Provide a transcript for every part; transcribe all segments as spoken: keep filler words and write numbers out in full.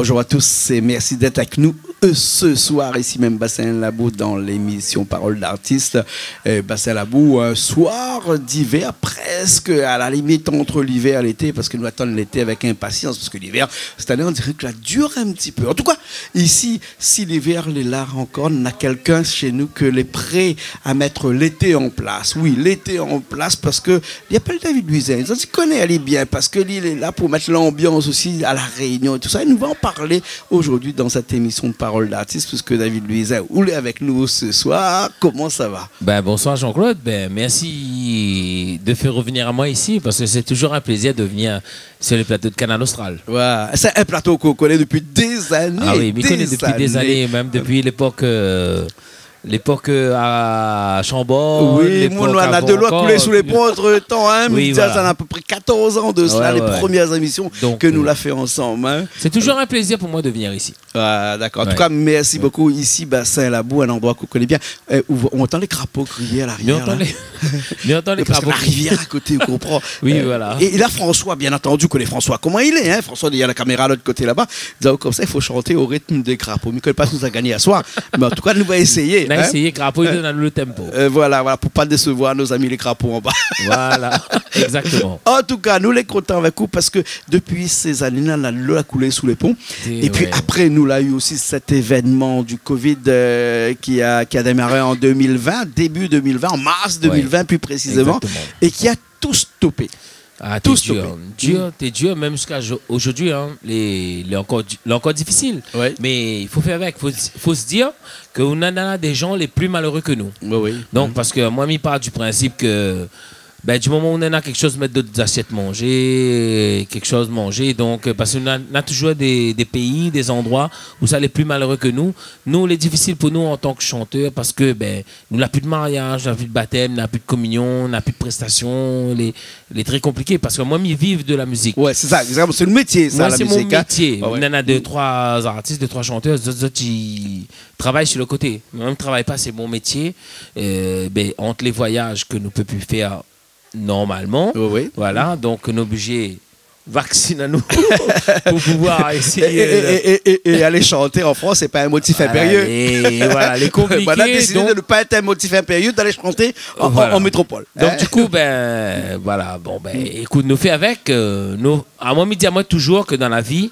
Bonjour à tous et merci d'être avec nous, euh, ce soir, ici même Bassin Labou dans l'émission Parole d'artiste. Euh, Bassin Labou, un soir d'hiver, presque à la limite entre l'hiver et l'été, parce que nous attendons l'été avec impatience, parce que l'hiver, cette année, on dirait que ça dure un petit peu. En tout cas, ici, si l'hiver lé la ankor, na kèlkin shé nou ke lé pré a mèt lété an plas. Oui, lété an plas, parske li apèl David Louisin. Zot i koné ali bien, parske li lé la pou mèt lanbians osi a La Rényon é tousa. É nou va an parlé zordi dan sèt émisyon de Parole d'artiste, puisque David Louisin, ou lé avèk nou ce soir. Koman sa va ? Ben, bonsoir Jean-Claude. Ben, merci de faire revenir à moi ici, parce que c'est toujours un plaisir de venir sur le plateau de Kanal Austral. Ouais, sé in plato ke ou koné dopi dé zané. Ah oui, mi koné dopi dé zané, mèm dopi lépok, euh, lépok, euh, a Chambord, oui, lépok avan ankor. Moun, nou na dolo koulé sou lé pon antretan, hein, mi di, sa na a pé pré katorz an de sela, lé promièr émisyon ke nou la fé ansanm, hein. C'est toujours un plaisir pour moi de venir ici. Ah, dakor. An tou ka, mèrsi bokou. Isi, Bassin Labou, in landroi ke ou koné bien. Euh, ou, ou antann lé krapo kriyé a larièr, la. Mi antann lé, mi antann lé krapo. Parske la rivièr a koté, ou konpran. Oui, voilà. É, é la, François, bien antandi, ou koné François. Koman li lé, hein ? François, dèrièr la kaméra, lot koté laba. Donk, konmsa, i fo shanté o ritm dé krapo. Mi koné pa si nou sa gagné aswar. Mé an tou ka, nou va éséyé, hein. Nou va éséyé, krapo, li done anou le tempo. Euh, voilà, voilà, pou pa désevoir nout zami lé krapo anba. Voilà, exactement. An tou ka, nou lé kontan avèk ou parske dopi sé zané-la, la dolo la koulé sou lé pon. É pi apré, nou la u osi sèt événman du covid, euh, ki a, ki a démaré an deux mille vingt, début deux mille vingt, an mars deux mille vingt plus précisément, é ki a tout stopé. Ah, té dir, té dir, mèm ziska zordi, hein, lé, lé ankor di-, lé ankor difisil. Mé i fo fé avèk, fo, fo se dir ke nou na, na dé jan lé pli maléré ke nou. Donk, parske moin, mi par du prinsip ke ben, du moman ou néna kékshoz, mèt dan zasièt manzé, kékshoz manzé, donk, euh, parske na, na toujour dé, dé péi, dé zandroi ousa lé pli maléré ke nou. Nou, lé difisil pou nou an tan ke shantèr, parske, ben, nou na pi de mariaz, na pi de batèm, na pi de kominyon, na pi de prestasion, lé, lé trè konpliké, parske moin, mi viv de la mizik. Ouais, sé sa, exactement. Sé le métié, sa, la mizik, hein. Moin, sé mon métié. Ouais, ouais. Néna dé, troi artis, dé, troi shantèr, zot, zot i travay su le koté. Moin, mi travay pa, sé mon métié. Euh, ben, ant lé voiyaz ke nou pé pi fèr normalman. Oui, oui. Voilà, donk nou oblizé vaksine anou pou pouvoir éséyé. É, é, é, é, é alé shanté an Frans, sé pa in motif inpérié. Ah, é voilà, lé konpliké. Voilà, désidé donk de ne pas être un motif impérieux, d'aller chanter en, en, en métropole. Voilà. Donk, du kou, ben, voilà, bon, ben, ékout, nou fé avèk, euh, nou, amoin, mi di amoin toujour ke dan la vi,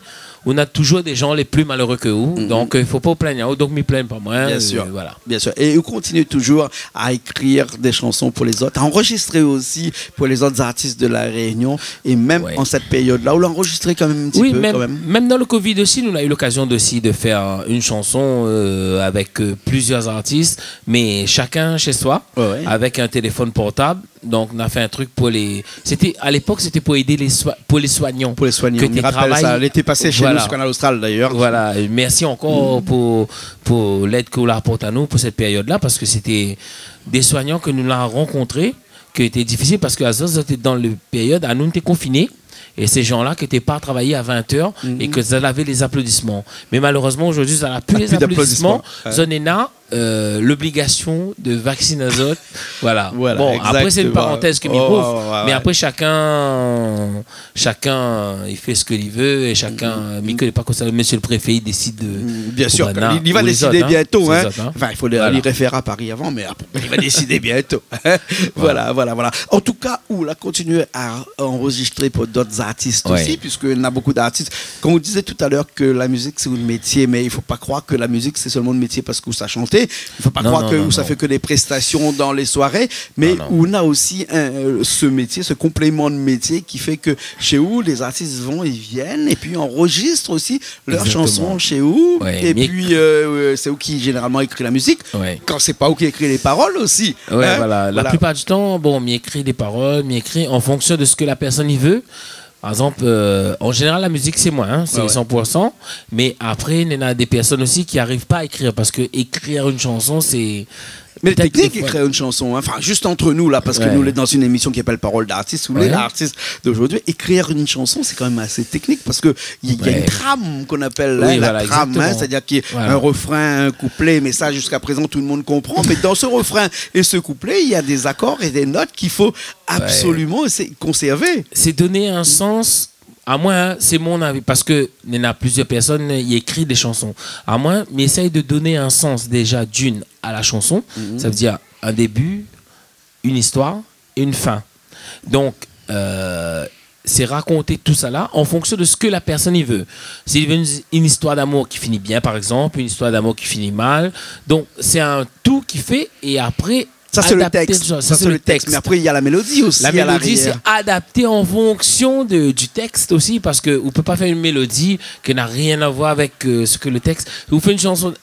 ou na toujour dé jan lé pli maléré ke ou. Donk, euh, fo pa ou plingn aou, donk mi plingn pa moin, euh, voilà. Bien sûr. É ou kontinié toujour a ékrir dé shanson pou lézot, a anrozistré osi pou lézot artis de La Rényon, é mèm an sèt périod-la, ou la anrozistré kan mèm in ti pé, kan mèm. Oui, mèm, mèm dan le covid osi, nou la u lokazion osi de fèr in shanson, euh, avèk, euh, plizièr artis, mé shakinn shé soi, avèk in téléfone portab. Donk, nou la fé in trik pou lé, sété, a lépok, sété pou édé lé soi-, pou lé soignan. Pou lé soignan. Mi rapèl sa, lété pasé shé nou, su Kanal Austral, dayèr. Voilà. É mèrsi ankor pou, pou lèd ke ou la aport anou pou sèt périod-la, parske sété dé soignan ke nou la rankontré, ke té difisil, parske azot, zot té dan le périod, anou, nou té konfiné, é sé jan-la ke té par travay a vin èr é ke zot lavé lé zaplodisman. Mé malérezman, zordi, zot na pi lé zaplodisman. Zot néna euh, lobligasion de vaksine azot. Voilà. Voilà, bon, apré, sé in parantèz ke mi rouv, mé apré, shakinn, shakinn i fé sak li vé, é shakinn, mi koné pa kosa mésyé le préfé i désid de, bien sûr, li, li va désidé bientôt, hein. Anfin, i fo li, li réfèr a Paris avan, mé apré, li va désidé bientôt. Voilà, voilà, voilà. An tou ka, ou la kontinié a anrozistré pou dot artis osi, puiske na bokou d'artis. Kan ou dizé talèr ke la mizik sé in métié, mé i fo pa kroir ke la mizik sé sèlman in métié parske ou sa shanté. I fo pa kroir ke ou sa fé ke dé prestasion dan lé soiré, mé ou na osi in, euh, se métié, se konpléman de métié ki fé ke shé ou, lé artis i vien, i vien, é pi i anrozistr osi lèr shanson shé ou. Exactement. Ouais, é pi, euh, euh, sé ou ki zénéralman ékri la mizik. Ouais. Kan sé pa ou ki ékri lé parol osi, hein, voilà. La plipar du tan, bon, mi ékri lé parol, mi ékri an fonksion de sak la pèrsone i vé. Par égzanp, euh, an zénéral, la mizik, sé moin, hein, sé san pour san. Mé apré, néna dé pèrsone osi ki ariv pa a ékrir, parske ékrir in shanson, sé pétèt défoi... Mé lé téknik, ékrir in shanson, hein. Anfin, zis ant nou la, parske nou lé dan in émisyon ki apèl Parole d'artiste, ou lé lartis d'aujourd'hui. Ékrir in shanson, sé kan mèm asé téknik, parske i, i na in tram, k'on apèl, hein, la tram, hein, sétadir k'i na in refrin, in kouplé, mé sa, ziska prézan, tout le moun i konpran. Mé dan se refrin é se kouplé, i na dé zakor é dé not k'i fo absoliman, sé konsèrvé. Sé doné in sans Amoin, in, sé mon avi, parske néna plizièr pèrsone i ékri dé shanson. Amoin, mi éséy de doné in sans déza, d'une, a la shanson, sa vé dir in débi, in istoir é in fin. Donk, euh, sé rakonté tout sa la an fonksion de sak la pèrsone i vé. Si li vé in, in istoir d'amour ki fini bien, par égzanp, in istoir d'amour ki fini mal. Donk, sé in tou ki fé, é apré, Sa, sé le adapté tèks. Sa, sé le tèks. Mé apré, néna la mélodi osi. La mélodi, sé adapté an fonksion de, du tèks osi, parske ou pé pa fé in mélodi ki na rien a voir avèk, euh, sak le tèks. Ou fé in shanson,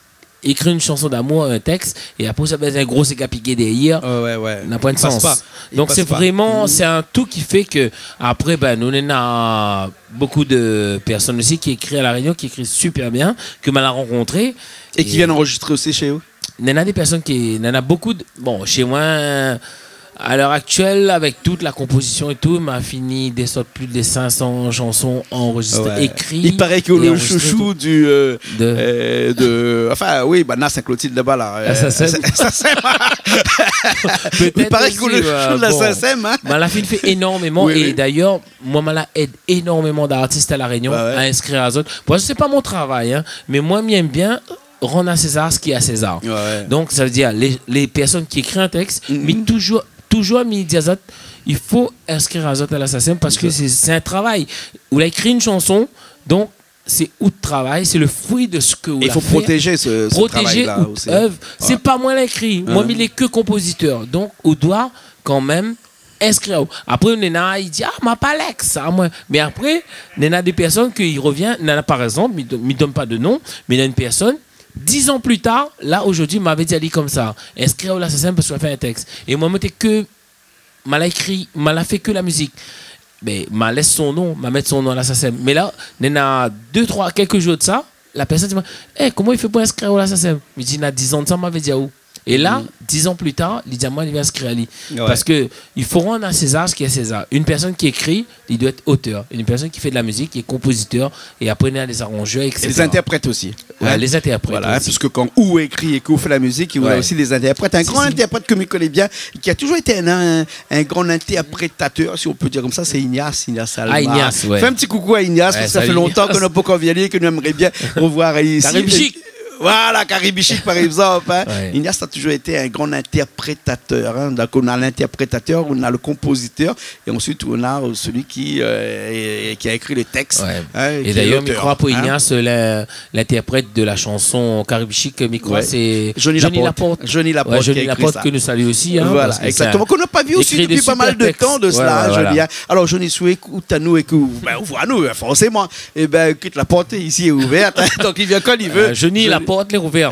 ékri in shanson d'amour, in tèks, é apré, sa va èt in gro séga piké dèrièr. Ouais, ouais, ouais. Na poin de sans. I pas pa. Donk, sé vréman, sé in tou ki fé ke, apré, bin, nou, néna bonpé de pèrsone osi ki ékri a La Rényon, ki ékri super bien, ke ma la rankontré. É ki vien anrozistré osi shé ou ? Néna dé pèrsone ki, néna bonpé de, bon, shé moin, a lèr aktièl, avèk tout la konpozision é tou, ma fini désort plis de sink san shanson anrozistré, ékri é anrozistré. Ouais. I paré ke le shoushou du, euh, de, euh, de, anfin, oui, banna Sainte-Clotilde laba la, euh, Saint-Saëns. Saint-Saëns. Pétèt osi, euh, bon. I paré ke le shoushou de la Saint-Saëns, in. Ma la fine fé énormeman, é d'ayèr, moin, ma la èd énormeman d'artis a La Rényon a inskrir azot. Bon, sé pa mon travay, in, mé moin, mi èm bien rendre à César ce qui est à César. Ouais, ouais. Donk, sa vé dir, lé, lé pèrsone ki ékri in tèks, mi touzour, touzour, mi di azot, i fo inskrir azot a la SACEM parske sé, sé in travay. Ou la ékri in shanson, donk, sé out travay, sé le frui de sak ou la fé. É i fo protézé se, se travay-la osi. Protézé out èv. Sé pa moin la ékri. Moin, mi lé ke konpozitèr. Donk, ou doi kan mèm inskrir. Apré, néna i di, ah, ma pa lèk sa, moin. Mé apré, néna dé pèrsone ki rovien, néna, par égzanp, mi do-, mi donn pa de non, mé néna in pèrsone, diz an pli tar, la, zordi, ma vé di ali konmsa, inskri aou la SACEM parske ou la fé in tèks. É moin, moin té ke, ma la ékri, ma la fé ke la mizik. Bin, ma lès son non, ma mèt son non a la SACEM. Mé la, néna dé, troi, kèlk zour de sa, la pèrsone i di amoin, eh, koman i fé pou inskrir aou la SACEM ? Mi di, na diz an de sa, ma vé di aou. É la, diz an pli tar, li di amoin li vé inskrir ali. Ouais. Parske i fo rann à César ce qui est à César. In pèrsone ki ékri, li doi èt otèr. In pèrsone ki fé de la mizik, li lé konpozitèr, é apré, néna lé aranzèr, et cetera. É lé zintèrprèt osi. Ouais, lé zintèrprèt osi. Voilà, in, puiske kan ou ékri é ke ou fé la mizik, ou néna osi lé zintèrprèt. In gran zintèrprèt ke mi koné bien, ki la touzour été in, in, in gran intèrprétatèr, si on peut dire comme ça, sé Ignace, Ignace Almar. Ah, Ignace, ouais. Fé in ti koukou à Ignace, parske sa fé lontan ke nou la pankor vi ali é ke nou èmré bien revoir isi. Karibichik. Voilà, Karibichik, par égzanp, in. Ouais. Ignace la touzour été in gran intèrprétatèr, in. Donk, néna l'intèrprétatèr, néna le konpozitèr, é ansuit, néna, euh, celui qui, euh, é, é ki la ékri le tèks, in, ki lé l'otèr, in. Ouais. É d'ayèr, mi kroi pou Ignace, le, l'intèrprèt de la shanson Karibichik, mi kroi, sé Johnny Laporte. Johnny Laporte. Johnny Laporte, ouais, Johnny Laporte, ke nou salié osi, in, parske sé in, ke nou la pa vi osi dopi pa mal de tan de sa, in, Johnny, in. Ouais, voilà. Alor, Johnny, si ou ékout anou é ke ou, bin, ou voi anou, in, forséman, é bin, ékout, la port isi lé ouvèr, in. Donk, li vien kan li vé. Euh, Johnny, la port lé ouvèr.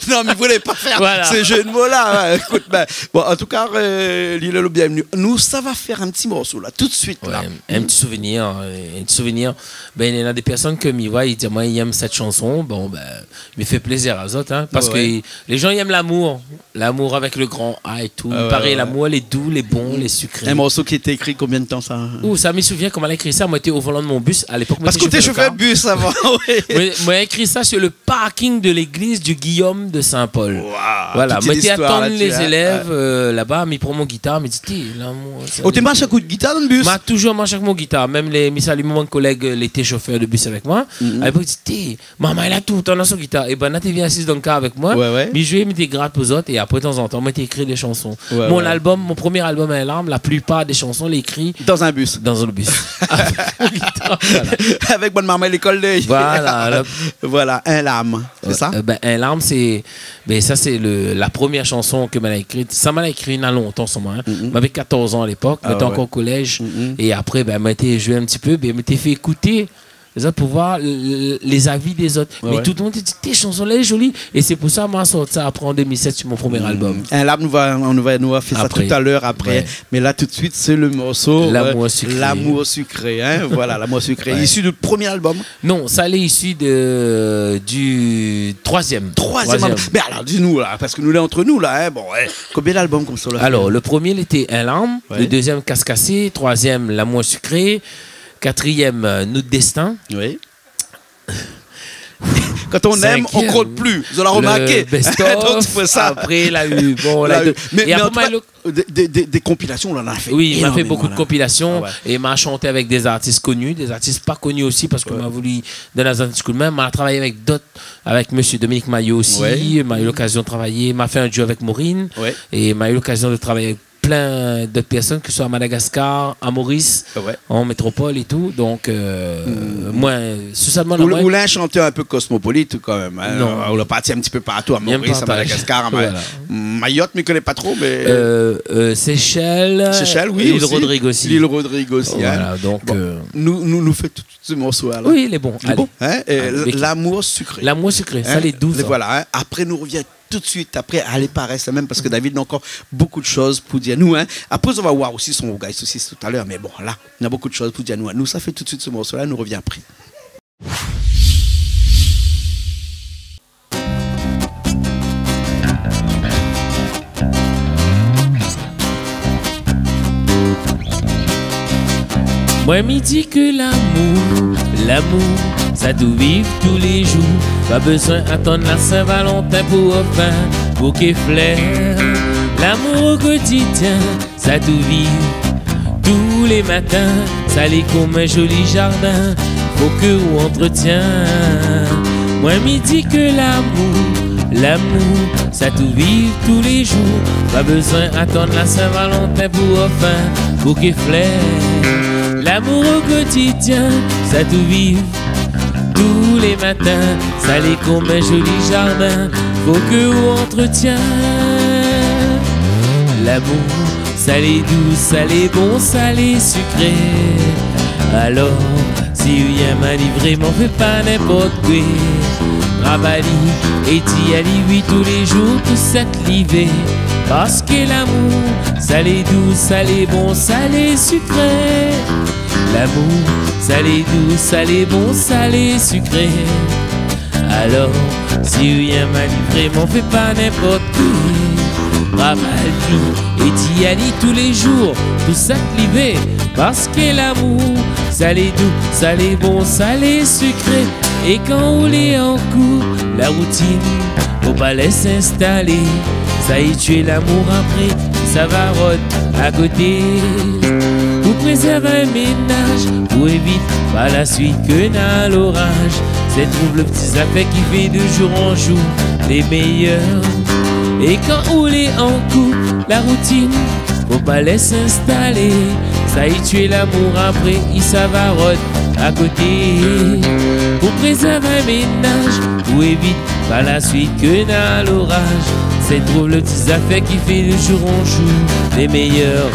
Non, mé mi voulé pa fé se jeu de mo-la, in. Ékout, bin, bon, an tou ka, euh, li lé le bienvenu. Nou, sa va fé in ti morso, la, tout de suit, la. Ouais, in ti souvenir, euh, in ti souvenir. Bin, néna dé pèrsone ke mi voi, i di amoin, i èm sèt shanson. Bon, bin, mi fé plézir azot, in, parske lé jan i èm lamour. Lamour avèk le gran A é tou. Ah ouais, ouais. I paré lamour lé dou, lé bon, lé sikré. In morso ki la été ékri konbien de tan, sa ? Ou, sa, mi souvien kan ma la ékri sa, moin té o volan de mon bis. A lépok, moin té shofèr de kar. Parske ou té shofèr de bis avan, oui. Moin, moin la ékri sa sur le parking de l'église du Guillaume de Saint-Paul. Waouh, voilà, moin té atann lé zélèv, euh, laba, mi pran mon gitar, mi di, té, lamour, sa... Ou té marsh èk out gitar dan le bis ? Ma touzour marsh èk mon gitar. Mèm lé, mi sali mon kolèg, euh, lété shofèr de bis avèk moin. A lépok, li di, té, marmay la toultan néna son gitar. É banna té vien asiz dan le kar avèk moin. Ouais, ouais. Mi zoué, mi té grat pou zot. É apré, tanzantan, moin té ékri dé shanson. Ouais, ouais. Mon album, mon promié album, In larm, la plipar dé shanson, lé ékri dan in bis. Dan in bis. Avèk mon gitar, voilà. Avèk bann marmay lékol dèrièr. Voilà, la. Voilà, In larm, sé sa ? Euh, bin, In larm, sé, bin, sa, sé le, la promièr shanson ke ma la ékri. Sa, ma la ékri na lontan, sa, moin, in. Mavé katorz an a lépok, moin té ankor o kolèz. Ah ouais. É apré, bin, moin té zoué in ti pé, bin, moin té fé ékouté lézot pou voir l-, l-, lé zavi dé zot. Ouais, ouais. Mé tout le mond té di, té, shanson-la lé zoli. É sé pou sa, moin la sort sa apré an deux mille sept sur mon promié album. In larm, nou va, nou va, nou va fé sa talèr apré. Apré. Ouais. Mé la, tout de suit, sé le morso, euh, L'amour sucré. L'amour sucré, in, voilà, L'amour sucré. Ouais. Isi de promié album ? Non, sa lé isi de, du troizièm. Troizièm album. Troizièm. Mé alor, di nou la, parske nou lé ant nou la, in, bon, ouais. Konbien d'album konmsa ou la fé ? Alor, le promié, lété In larm. Ouais. Le dézièm, Kas kasé. Troizièm, L'amour sucré. Katrièm, euh, Nout déstin. Oui. Quand on aime, on compte plus. Cinquième. Zot la romarké. Le best-of. Donk sé pou sa. Apré, la u, bon, la u. Mé, mé an tou ka, dé, dé, dé, dé konpilasion, ou la fé énormeman, la. Oui, ma fé bonpé de konpilasion é ma shanté avèk dé zartis koni, dé zartis pa koni osi, parske ma voulu donn azot in ti koudmin. Ma travay avèk dot, avèk mésyé Dominique Maillot osi. Ma u lokazion travay, ma fé in duo avèk Maureen. É ma u lokazion de travay avèk plin dot pèrsone, ke se soi a Madagaskar, a Moris, an métropol é tou. Donk, euh, moin, sé sa, moin, ou la, ou la in shantèr in pé kosmopolit kanmèm, in. Non. Ou la parti in ti pé partou, a Moris, a Madagaskar, a Ma-, Mayotte, mi koné pa tro, mé, euh, Seychelles, Seychelles, oui, Île Rodrigue osi. L'île Rodrigue osi, in. Voilà, donk, bon, euh, nou, nou, nou fé tout se morso la. Oui, lé bon. Lé bon, in. Alé. Lamour sikré. Lamour sikré, sa lé dous, in. Voilà, in. Apré, nou rovien tout de suit apré, alé pa rès la mèm, parske David na ankor bonpé de shoz pou dir anou, in. Apré, nou va oir osi son rougay sosis talèr, mé bon, la, na bonpé de shoz pou dir anou, in. Nou sa fé tout de suit se morso la, nou rovien apré. Moin mi di ke lamour, lamour, sa doi viv tou lé zour. Pa bezoin atann la Saint-Valentin pou ofèr boké flèr. Lamour o kotidien, sa doi viv tou lé matin. Sa lé konm in zoli zardin, fo ke ou antretien. Moin mi di ke lamour, lamour, sa doi viv tou lé zour. Pa bezoin atann la Saint-Valentin pou ofèr boké flèr. Lamour o kotidien, sa doi viv tou lé matin. Sa lé konm in zoli zardin, fo ke ou antretien. Lamour, sa lé dous, sa lé bon, sa lé sikré. Alor, si ou yèm ali vréman, fé pa ninport koué. Trap ali é di ali oui tou lé zour, tou sak li vé. Parske lamour, sa lé dous, sa lé bon, sa lé sikré. Lamour, sa lé dous, sa lé bon, sa lé sikré. Alor, si ou yèm ali vréman, fé pa ninport koué. Trap ali é di ali tou lé zour tou sak li vé. Parske lamour, sa lé dous, sa lé bon, sa lé sikré. É kan ou lé an koup, la routine, fo pa lès instalé. Sa i tié lamour apré, sa va rod akoté. Pou prézèrv in ménaz, pou évit par la suit ke na loraz, sé trouv lo ti zafèr ki fé de zour an zour lé méyèr. É kan ou lé an koup, la routine, fo pa lès instalé. Sa i tié lamour apré, i sa va rod akoté. Pou prézèrv in ménaz, pou évit par la suit ke na loraz, sé trouv lo ti zafèr ki fé de zour an zour lé méyèr.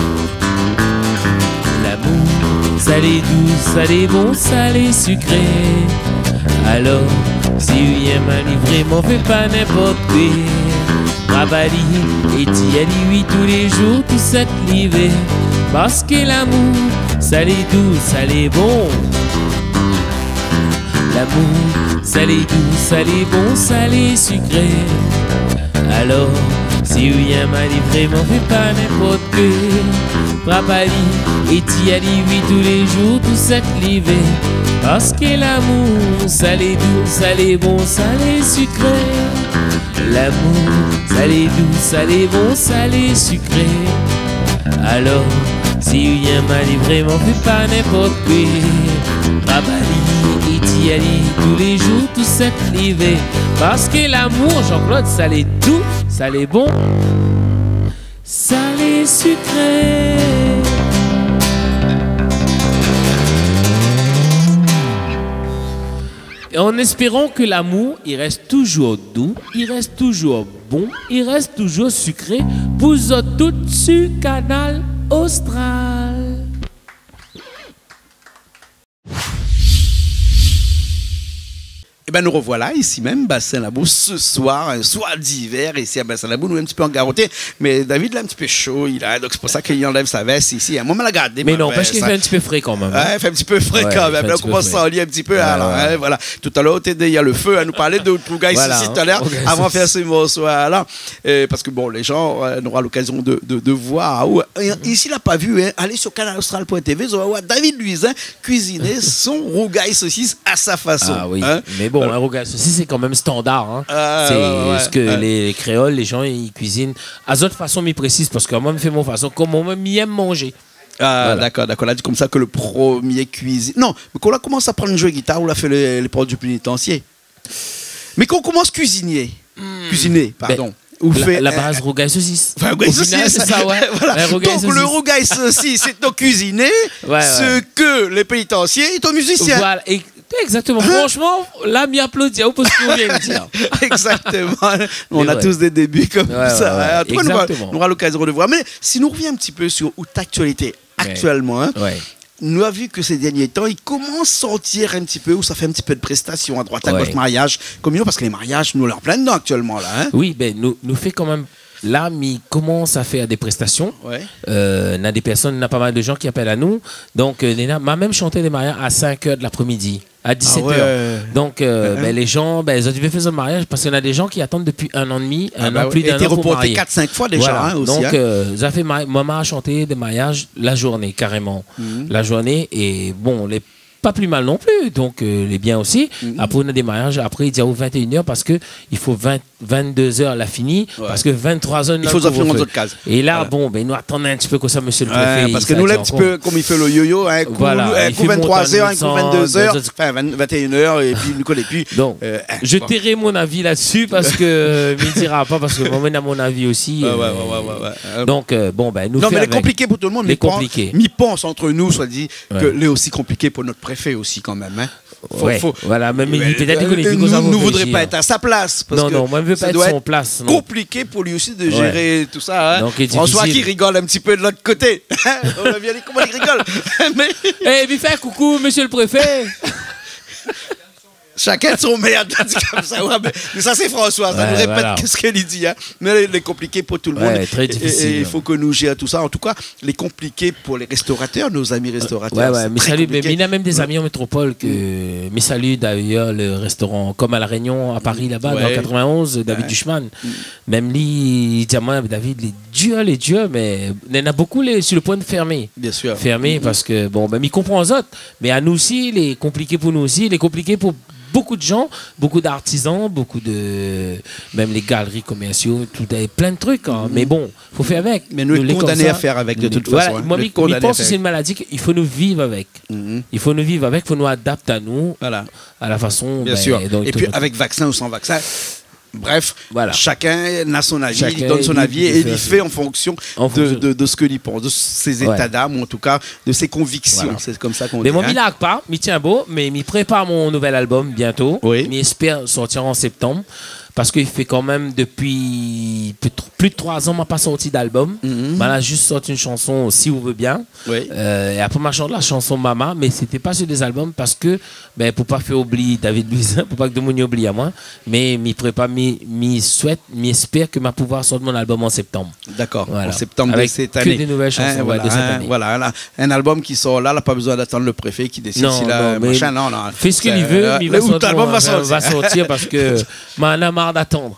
Lamour, sa lé dous, sa lé bon, sa lé sikré. Alor, si ou yèm ali vréman, fé pa ninport koué. Trap ali é di ali oui tou lé zour tou sak li vé. Parske lamour, sa lé dous, sa lé bon. Lamour, sa lé dous, sa lé bon, sa lé sikré. Alor, si ou yèm ali vréman, fé pa ninport koué. Trap ali é di ali oui tou lé zour tou sak li vé. Parske lamour, sa lé dous, sa lé bon, sa lé sikré. Lamour, sa lé dous, sa lé bon, sa lé sikré. Alor, si ou yèm ali vréman, fé pa ninport koué. Trap ali é di ali tou lé zour tou sak li vé. Parske lamour, Jean-Claude, sa lé dous, sa lé bon, sa lé sikré. Et en espérant que l'amour, il reste toujours doux, il reste toujours bon, il reste toujours sucré pou zot tout su Kanal Austral. Ében, nou revoilà isi mèm, Bassin Labou, ce soir, un soir d'hiver, isi à Bassin Labou, nou in ti pé angaroté, mé David la in ti pé sho, li la, donk sé pou sa ke li anlèv sa vès isi, in. Moin, ma la gardé, mé ma non, vès, parske i fé in ti pé fré kanmèm, in. Ouais, i fé in ti pé fré kanmèm. Ouais, i fé in ti pé fré. La, ou komans a santi in ti pé, ouais, la, in, voilà. Tout à l'heure, ou té dèrièr le feu, in, nou parl de rougay sosis tout à l'heure, in. Voilà, rougay sosis. Avan fé se morso la. Euh, parske, bon, lé jan, euh, nora lokazion de, de, de voir, ou, euh, isi la pa vi, in, alé sur kanal austral point T V, zot va voir David Louisin kuiziné son rougay sosis à sa façon, in. Ah oui, mé bon. Bon, in rougay sosis, sé kan mèm standar, in. Ah, sé sak lé, lé kréol, lé jan i kuizine a zot fason, mi présiz, parske moin, mi fé mon fason, koman moin, mi èm manzé. Ah, dakor, dakor. La di konmsa ke le promié kuizin-, non, mé kan ou la komans aprann zoué gitar, ou la fé lé, lé port du pénitansiyé. Mé kan ou komans kuizinié, kuiziné, pardon, ou la fé la baz rougay sosis. Anfin, rougay sosis. O final, sé sa, ouais. Voilà. Donk, le rougay sosis, sé ton kuiziné, sak lé pénitansiyé, é ton mizisien. Voilà. Égzaktoman. Fransman, la, mi aplodi aou pou sak ou vien dir. Égzaktoman. Nou na tous dé débi konmsa, in. An tou ka, nou nora, nou nora lokazion de voir. Mé si nou rovien in ti pé sur out aktialité aktièlman, in, nou la vi ke sé dernié tan, i komans sortir in ti pé, ou sa fé in ti pé de préstasion a droit, a gosh, mariaz, kominyon, parske lé mariaz, nou lé an plin dedan aktièlman, la, in. Oui, bin, nou, nou fé kan mèm, la, mi komans a fé dé préstasion. Euh, na dé pèrsone, na pa mal de jan ki apèl anou. Donk, euh, néna, ma mèm shanté dé mariaz a sink èr de laprémidi, a disèt èr. Ah ouais. Donk, euh, bin, lé jan, bin, zot i vé fé zot mariaz, parske na dé jan ki atann dopi in an é demi, in an, plis d'in an pou marié. Ah bah oui. É té reporté kat, sink foi déza, in, osi, in. Voilà. Donk, euh, sa fé ma-, moin, ma shanté dé mariaz la zourné, karéman. La zourné, é bon, lé pa pli mal non pli, donk, euh, lé bien osi. Apré, ou na dé mariaz, apré, i di aou vin é inn èr, parske i fo vin, vin-dé zèr la fini, parske vin-troi zèr nou la kouv-fé. I fo zot fé zot kaz. É la, bon, bin, nou atann in ti pé konmsa, mésyé le préfé, i sa di ankor. Parske nou, la, in ti pé konm i fé le yo-yo, in kou, voilà, in kou vin-troi zèr, in kou vin-dé zèr, anfin, vin, vin é inn èr, é pi nou koné pi. Donk, euh, je tairai mon avis là-dessus, parske, euh, mi dira pa, parske moin, moin na mon avi osi, ouais, euh, ouais, ouais. Donk, euh, bon, bin, nou fé avèk. Non, mé lé konpliké pou tout le moun, mi pans, mi pans ant nou, soi di, ke lé osi konpliké pou nout préfé osi, kan mèm, in. Fo, fo, voilà, mé, mé pétèt ke nou, nou voudré pa èt a sa plas, parske sa doi èt konpliké pou li osi de zéré tout sa, in. Non, non, non. Non, non, non. Donk, lé difisil. François ki rigol in ti pé de lot koté. Ou la vi ali koman li rigol. Mé... Eh, mi fé in koukou, mésyé le préfé. Shakinn son mèrd, la di konmsa, ouais, mé, mé sa, sé François, sa nou répèt sak li di, in. Ouais, voilà. Mé lé, lé konpliké pou tout le moun. Ouais, très difficile. É, é i fo ke nou zèr tout sa. An tou ka, lé konpliké pou lé restoratèr, nos amis restaurateurs, ouais, ouais, sé trè konpliké. Mé mi sali, mé, mé na mèm dé zami an métropol ke, mi sali d'ailleurs le restaurant, konm a La Réunion, a Paris, laba, dan katrovin-onz, David Duchemin. Mèm li, li di amoin, David, lé dir, lé dir, mé néna bonpé lé sur le point de fermer. Bien sûr. Fermer, parske, bon, bin, mi konpran azot, mé anou osi, lé konpliké pou nou osi, lé konpliké pou bonpé de jan, bonpé d'artizan, bonpé de, mèm lé galri komèrsio, tout, é plin de trik, in. Mé bon, fo fé avèk. Mé nou lé kondané a fé avèk de tout fason, in. Nou lé konmsa. Voilà, moin, mi, mi pans ke sé in maladi ke i fo nou viv avèk. I fo nou viv avèk, fo nou adapt anou a la fason, bin, donk, tout. Bien sûr. É pi, avèk vaksin ou san vaksin, bref, shakinn na son avi, li donn son avi é li fé an fonksion de, de, de sak li pans, de sé zéta d'am, ou an tou ka, de sé konviksion. Voilà. Sé konmsa k'on di, in. Mé moin, mi larg pa, mi tienbo, mé mi prépar mon nouvèl album bientôt. Oui. Mi éspèr sortir an séptanm, parske i fé kan mèm dopi plis de tr-, plis de troi zan ma pa sorti d'album. Ma la zis sorti in shanson, Si ou vé bien. Oui. Euh, é apré, ma shant la shanson Mama, mé sété pa sur dé album parske, bin, pou pa fé oubli David Louisin, pou pa ke demoun i oubli amoin, mé mi prépar, mi, mi souèt, mi éspèr ke ma pouvoir sort mon album an séptanm. D'accord, an séptanm de cette année. Voilà. Avèk ke dé nouvèl shanson, ouais, de cette année. Voilà, in, voilà, in album ki sort la, la pa bezoin d'atann le préfé ki désid si la, machin, non, non. Non, non, mé fé sak li vé, euh, mi va sort mon, album va sortir. Va sortir parske ma na mar d'atann.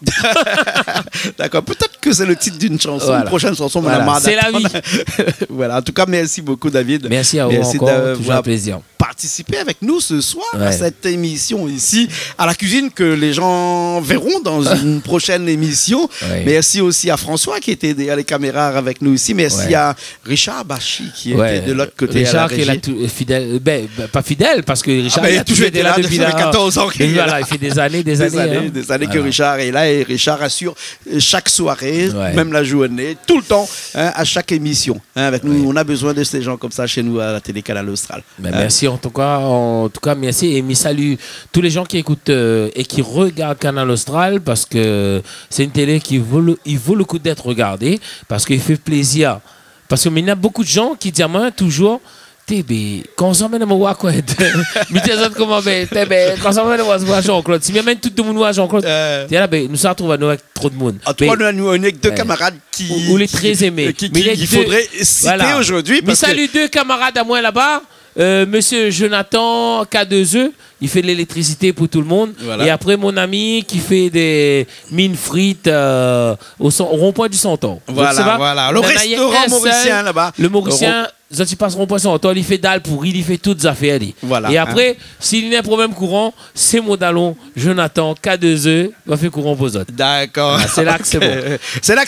D'accord, peut-être que c'est le titre d'une chanson, une prochaine chanson, ma na mar d'atann. Voilà. Voilà, c'est la vie. Voilà, en tout cas, merci beaucoup, David. Merci à vous encore, toujours un plaisir. Merci d'avoir participé avec nous ce soir à cette émission ici, à la cuisine, que les gens verront dans une prochaine émission. Ouais. Merci aussi à François qui était derrière les caméras avec nous ici. Merci à Richard Bachy qui était de l'autre côté à la régie. Richard qui est là, tout, euh, fidèle, euh, ben, ben, pas fidèle, parce que Richard, il a toujours été là depuis la, depuis la, voilà, il fait des années, des années, hein. Des années, des années que Richard est là et Richard assure, euh, chaque soirée, même la journée, tout le temps, hein, à chaque émission. Hein, avec nous, on a besoin de ces gens comme ça chez nous à la télé Kanal Austral. Ben, merci en tout cas, en tout cas, merci. Et mi salu tous les gens qui écoutent, euh, et qui regardent Kanal Austral parce que c'est une télé qui vaut le, il vaut le coup d'être regardée parce qu'il fait plaisir. Parce que maintenant, beaucoup de gens qui disent à moi toujours, té, ben, koman sa, mèm moin, koi. Mi di azot koman, ben, té, ben, koman sa, mèm moin, voir Jean-Claude. Si mi amenn tout demoun voir Jean-Claude, euh, té la, ben, nou sa trouv anou avèk tro demoun. En tout cas, nou, nou, nou na dé kamarad ki, ou, ou lé ki, trè émé. Ki, ki, ki fodré sité zordi, voilà. Mi salu dé kamarad amoin laba, euh, monsieur Jonathan K deux E, il fait de l'électricité pour tout le monde. Voilà. Et après, mon ami qui fait des mines frites, euh, au cen-, au rond-point du Centaure. Voilà, voilà. Le restaurant mauricien laba. Le Mauricien, zot i pas ron-pwin san antor, li fé dal pouri, li fé tout zafèr li. Voilà, é apré, si li néna in problèm kouran, sé mon dalon, Jonathan, K deux E, va fé kouran pou zot. Dakor. Ah, sé la ke sé bon. Sé la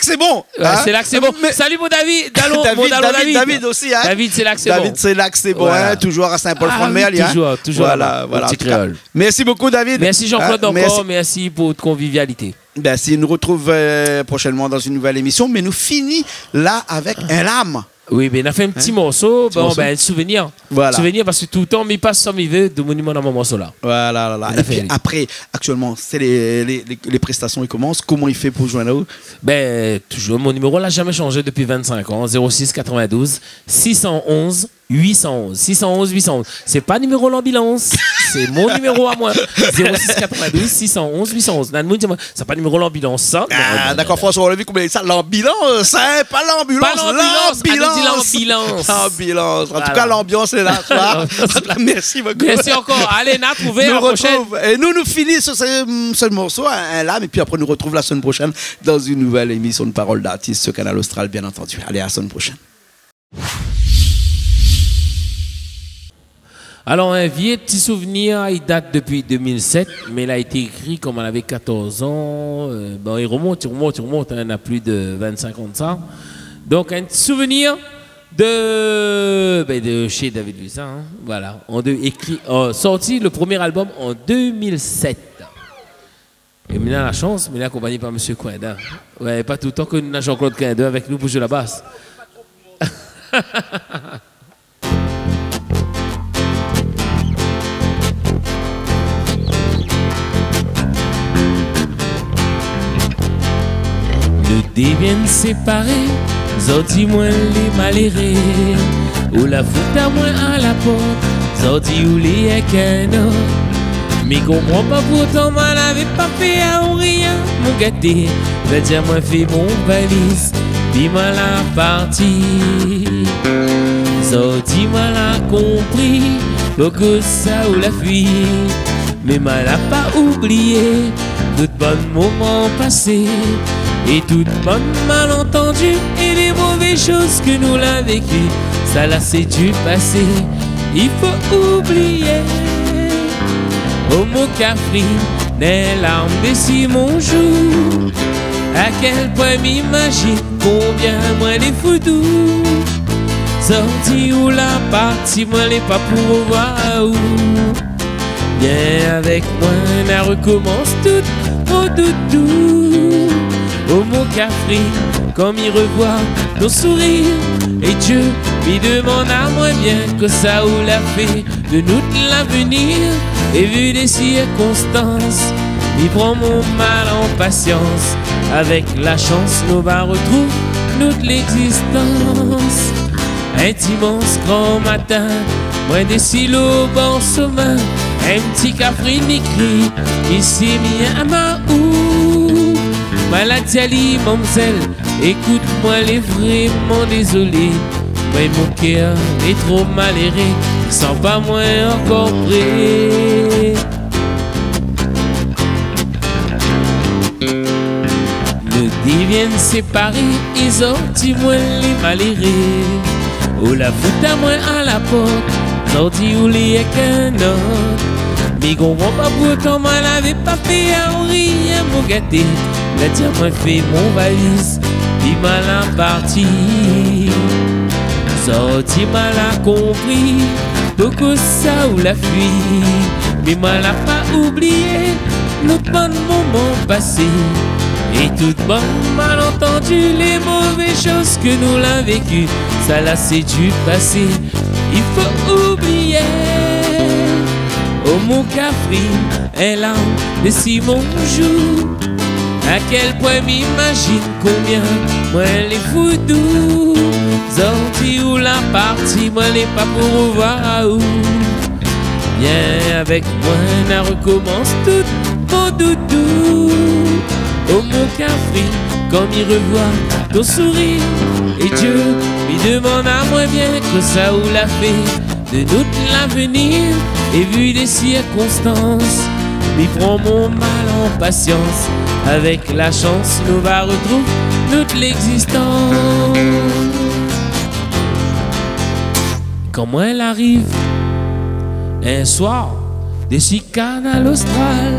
ke sé bon. Mé salut mon David, dalon, mon dalon David. David osi, hein. David, sé la ke sé bon. David, sé la ke sé bon, hein. Voilà. Toujours à Saint-Paul-Front-de-Mer, hein. Ah oui, toujours, toujours là-bas, au Petit Créole. Voilà, en tout cas, merci beaucoup, David. Merci Jean-Claude, hein, encore, merci pour votre convivialité. Ben, si nou retrouv, euh, prochainement dans une nouvelle émission, mé nou fini la avèk in larm. Oui, ben, nou la fé in ti morso, bon, ben, souvenir. Voilà. Souvenir, parske toultan mi pas sa mi vé, domoun i demann amoin morso la. Voilà, voilà. É pi apré, aktièlman, sé lé, lé, lé, lé prestasion i komans. Koman i fé pou zoinn aou ? Ben, toujours, mon niméro la zamé sanzé dopi vinn-sink an, zéro six quatre-vingt-douze six cent onze huit cent onze. Six cent onze huit cent onze. Sé pa niméro lanbilans, sé mon niméro amoin. Zéro six quatre-vingt-douze six cent onze huit cent onze. Néna moun i di amoin, sa pa niméro lanbilans sa ? Ah, dakor, François, ou la vi koman sa, lanbilans, hein, pa lanbilans, lanbilans. Pa lanbilans, lanbilans. Lanbilans. Voilà. En tout cas, l'ambiance est là, tu vois. En tout cas, merci beaucoup. Merci encore. Allez, nou retrouv la semaine prochaine. Nou retrouv, é nou, nou fini sur ce, ce morceau, hein, là, et puis après, nou retrouv la semaine prochaine dans une nouvelle émission de Parole d'artiste sur Kanal Austral, bien entendu. Allez, à la semaine prochaine. Alor, in vié ti souvenir, i dat dopi deux mille sept, mé la été ékri kan moin lavé quatorze an. Euh, bon, i remont, i remont, i remont, hein, néna plis de vinn-sink an de sa. Donk, in ti souvenir de, ben, de shé David Louisin, hein, voilà. An de, ékri, euh, sorti le premier album en deux mille sept. É mi néna la shans, mi lé akonpagné par Monsieur Coindin. Ouais, pa toultan ke nou néna Jean-Claude Coindin avèk nou pou zoué la bas. Nou devien séparé, zordi moin lé maléré. Ou la fout amoin a la port, zordi ou lé èk in ot. Mi konpran pa poutan moin lavé pa fé aou rien, mon gaté. Vé dir moin fé mon valiz, pi moin la parti. Zordi moin la konpri poukousa ou la fui. Mé moin la pa oublié tout bann moman pasé é tout bann malantandi é lé mové shoz ke nou la véki. Sa la sé du pasé, i fo oublié. O mon Kafrine, néna larm dési mon zou. A kèl poin mi imazine konbien moin lé fou d'ou. Zordi ou la parti, moin lé pa pou revoir aou. Vien avèk moin, nou rekomans tout, mon doudou. O mon Kafrine, kan mi revoir ton sourir, é Dieu, mi demann amoin bien kosa ou la fé de nout lavenir, é vu lé sirkonstans, mi pran mon mal an pasians. Avèk la shans, nou va retrouv nout légzistans. In dimans gran matin, moin dési lo bor somin, in ti Kafrine i kri, isi mi yèm aou. Moin la di ali, mamzèl, ékout, moin lé vréman dézolé. Moin mon kèr lé tro maléré, mi san pa moin ankor pré. Nou devien séparé, é zordi moin lé maléré. Ou la fout amoin a la port, zordi ou lé èk in ot. Mi konpran pa poutan moin lavé pa fé aou rien, mon gaté. Vé dir moin fé mon valiz, pi moin la parti. Zordi moin la konpri poukousa ou la fui. Mé moin la pa oublié nout bann moman pasé é tout bann malantandi, lé mové shoz ke nou la véki. Sa la sé du pasé, i fo oublié. O mon Kafrine, in larm dési mon zou. A kèl poin mi imazine konbien moin lé fou d'ou. Zordi ou la parti, moin lé pa pou revoir aou. Vien avèk moin, nou rekomans tout, mon doudou. O mon Kafrine, kan mi revoir ton sourir, é Dieu, mi demann amoin bien kosa ou la fé de nout lavenir, é vu lé sirkonstans, mi pran mon mal an pasians. Avèk la shans, nou va retrouv nout légzistans. Kan moin la ariv in soir dési Kanal Austral,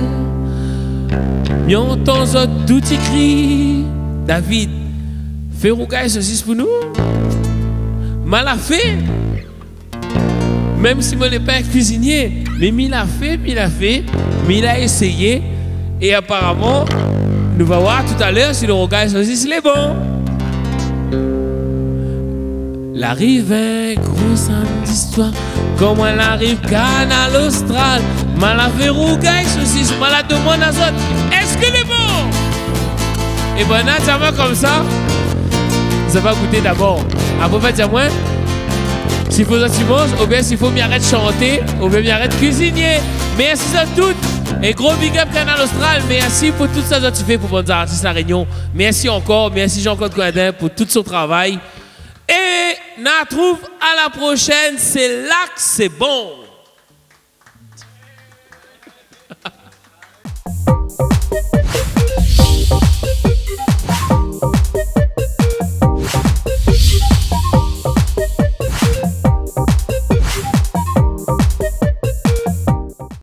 mi antann zot tout i kri : « David, fé rougay sosis pou nou. » Ma la fé. Mèm si moin lé pa in kuizinié, mé mi la fé, mi la fé, mi la éséyé. É aparaman, nou va oir talèr si lo rougay sosis lé bon. La ariv in gro samdi soir, kan moin la ariv Kanal Austral, ma la fé rougay sosis, ma la domann azot : « Èske lé bon ? » É banna la di amoin konmsa : « Zot va gouté dabor. Apré, va di amoin si fo zot i manz, oubien si fo mi arèt shanté, oubien mi arèt kuizinié. » Mèrsi zot tout. É gro big up Kanal Austral. Mèrsi pou tout sa zot i fé pou bann zartis La Rényon. Mèrsi ankor. Mèrsi Jean-Claude Coindin pou tout son travay. É nou artrouv a la proshèn. Sé la k sé bon.